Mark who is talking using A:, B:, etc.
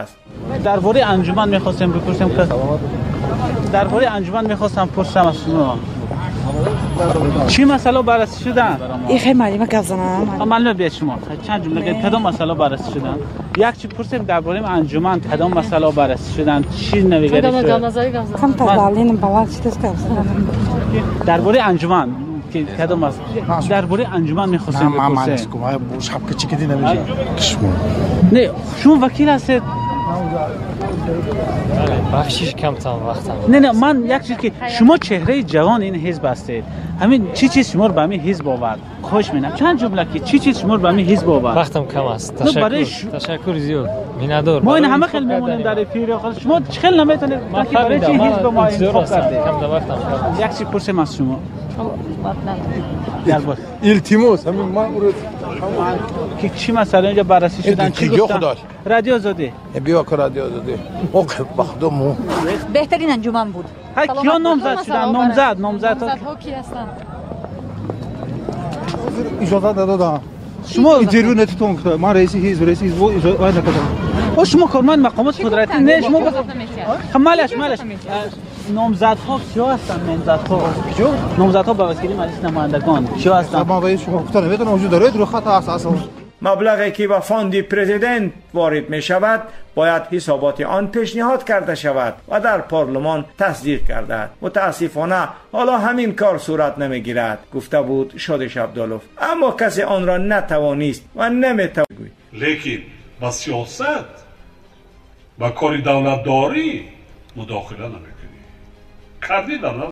A: Аст.
B: Дар бораи анҷуман мехостем бипурсем, ки дар бораи анҷуман мехостам пурсам аз шумо. Чӣ масъала баррасӣ шудан?
C: Ихе маълима гап занам.
B: Маълима, биед шумо. Чанд ҷумла гӯед, кадом масъала баррасӣ шудан? Як чӣ пурсем дар бораи анҷуман, кадом масъала баррасӣ шудан, чӣ навигарӣ шуд?
C: Камтар давление баланд шудааст, гап занам.
B: Дар бораи анҷуман ки кадом аст? Дар бораи анҷуман мехостем бипурсем.
D: Шапка чикиди намешавад.
B: Не, шумо вакил ҳастед.
E: Бахшиш, камтан вақтам.
B: Не, ман як чиз, ки шумо чеҳраи ҷавони ин ҳизб ҳастед. Ҳамин чӣ чиз шуморо ба ҳамин ҳизб овард? Хоҳиш менам, чанд ҷумла, ки чӣ чиз шуморо ба ҳамин ҳизб овард?
E: Вақтам кам аст. Ташаккур, ташаккур зиёд, миннатдор.
B: Мо ин ҳама хел мемонем дар эфир. Шумо чӣ хел наметонед, ки барои чӣ ҳизб мо интихоб кардед? Як чиз пурсем аз шумо.
D: Илтимос, ҳамин ман уро
B: ки чӣ масъала инҷо баррасӣ шудан, чӣ гуфтан? Радио Озодӣ.
D: Биё ка, Радио Озодӣ. Мо бахудо мо
F: Беҳтарин анҷуман буд.
B: Киё номзад шудан? Номзад
G: Номзадҳо ки ҳастанд?
D: Иҷозат надодам.
B: Шумо
D: интервю нетитон гуфта. Ман раиси ҳизб иҷозат накардам.
B: О, шумо корманди мақомоти қудратӣ не, шумо малаш, малаш. Номзадҳо киё ҳастанд? Номзадҳо
D: киё?
B: Номзадҳо ба вакили маҷлиси намояндагон киё ҳастанд?
D: Ман ба шумо гуфта наметавонам, вуҷуд дорад, рӯйхат ҳаст асл.
A: Маблағе ки ба фонди президент ворид мешавад, бояд ҳисоботи он пешниҳод карда шавад ва дар парлумон тасдиқ гардад. Мутаассифона, ҳоло ҳамин кор сурат намегирад, гуфта буд Шодиш Абдулов, аммо касе онро натавонист ва наметавонад.
H: Лекин ба сиёсат, ба кори давлатдорӣ мудохила намекунӣ. Кардӣ, давлат.